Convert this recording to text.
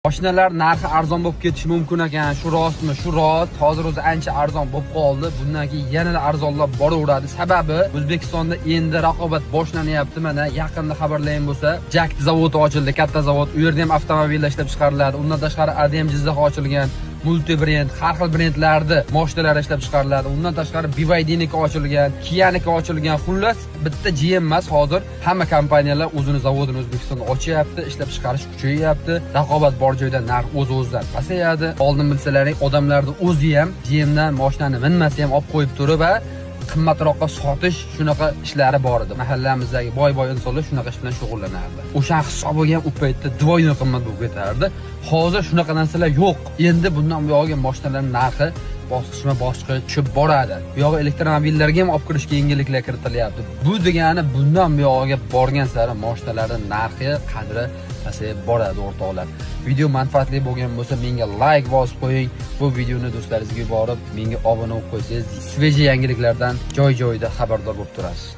Mashinalar narxi arzon bo'lib ketishi mumkin ekan. Shu rostmi? Shu rost. Hozir o'zi ancha arzon bo'lib qoldi. Bundan keyin yanada arzonlab boraveradi. Sababi O'zbekistonda endi raqobat boshlanyapti. Mana yaqinda xabarlagan bo'lsa, JAC zavodi ochildi, katta zavod. U yerda ham avtomobillar ishlab chiqariladi. Undan tashqari ADM Jizzax ochilgan. Multi brend, har xil brendlarni mashinalar ishlab chiqariladi. Undan tashqari BYDniki ochilgan, Kia'niki ochilgan. Xullas, bitta GM emas, hozir hamma kompaniyalar o'zini zavodini O'zbekistonda ochyapti, ishlab chiqarish kuchayyapti. Raqobat bor joyda narx o'z-o'zidan pasayadi. Oldin bilsalaring, odamlarni o'zi ham GMdan mashinani minmasa ham olib qo'yib turib, qimmatroqqa sotish, shunaqa ishlari bor edi. Mahallamizdagi boy-boy insonlar shunaqa ish bilan shug'ullanardi. O'sha hisobiga ham u paytda двойной qimmat bo'lib ketardi. Hozir shunaqa narsalar yo'q. Endi bundan buyog'iga mashinalarning narxi bosqichma bosqich tushib boradi. Bu yog'i elektromobillarga ham olib kirishga yengilliklar kiritilyapti. Bu degani bundan buyog'iga borgan sari mashinalarning narxi, qadri pasayib boradi, o'rtoqlar. Video manfaatli bo'lgan bo'lsa, menga like bosib qo'ying. Bu videoni do'stlaringizga yuborib, menga obuna bo'lib qo'ysangiz, свежий yangiliklardan joy-joyida xabardor bo'lib turasiz.